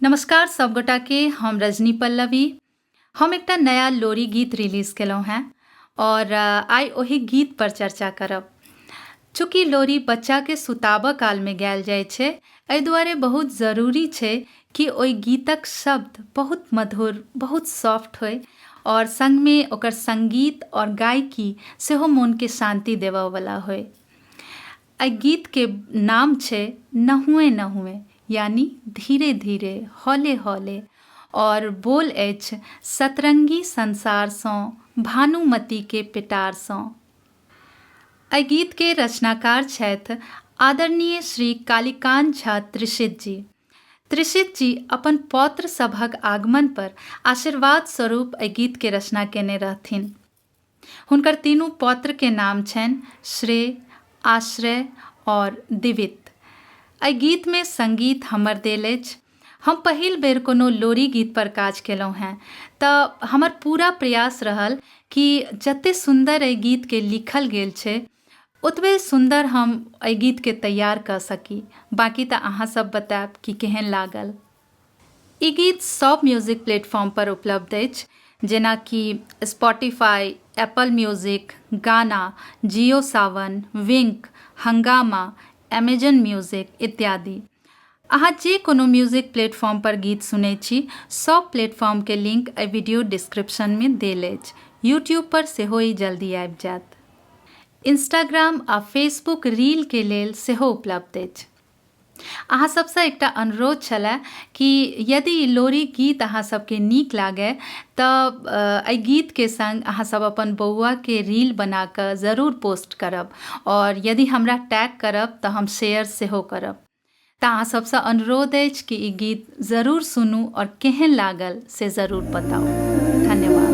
नमस्कार सबगोटाके, हम रजनी पल्लवी। हम एकटा नया लोरी गीत रिलीज केलहुँ हेँ और आइ ओहि गीत पर चर्चा करब। चूँकि लोरी बच्चाके सुताबऽ कालमे गायल जाइ छै, एहि दुआरे बहुत जरूरी छै कि ओहि गीतक शब्द बहुत मधुर, बहुत सॉफ्ट होइ और सङ्गमे ओकर सङ्गीत और गायकी सेहो मोनके शान्ति देबऽवला होइ। एहि गीतके नाम छै नहुए नहुए, यानी धीरे धीरे, हौले हौले, और बोल अछि सतरंगी संसारसँ भानुमतीके पिटारसँ। एहि गीतके रचनाकार छथि आदरणीय श्री कालीकान्त झा त्रिषित जी। त्रिषित जी अपन पौत्र सभक आगमन पर आशीर्वाद स्वरूप एहि गीतके रचना केने रहथिन। हुनकर तीनू पौत्रके नाम छनि श्रेय, आश्रय और दिवित। एहि गीतमे सङ्गीत हमर देल अछि। हम पहिल बेर कोनो लोरी गीत पर काज केलहुँ हेँ, तऽ हमर पूरा प्रयास रहल कि जते सुन्दर एहि गीतके लिखल गेल छै ओतबे सुन्दर हम एहि गीतके तैयार कऽ सकी। बाँकी तऽ अहाँ सब बतायब कि केहन लागल। ई गीत सब म्यूजिक प्लेटफॉर्म पर उपलब्ध अछि, जेना कि Spotify, Apple Music, Gaana, Jio Saavn, Wynk, Hungama, Amazon Music इत्यादि। अहाँ जे कोनो म्यूजिक प्लेटफॉर्म पर गीत सुनै छी, सब प्लेटफॉर्म के लिंक एहि वीडियो डिस्क्रिप्शन मे देल अछि। यूट्यूब पर सेहो ई जल्दी आबि जायत। इंस्टाग्राम आ फेसबुक रील के लेल सेहो उपलब्ध अछि। अहाँ सबसँ एकटा अनुरोध छलए कि यदि ई लोरी गीत अहाँ सबके नीक लागय तऽ एहि गीतके सङ्ग अहाँ सब अपन बौआके रील बना कऽ जरूर पोस्ट करब और यदि हमरा टैग करब तऽ हम शेयर सेहो करब। तऽ अहाँ सबसँ अनुरोध अछि कि ई गीत जरूर सुनू और केहन लागल से जरूर बताउ। धन्यवाद।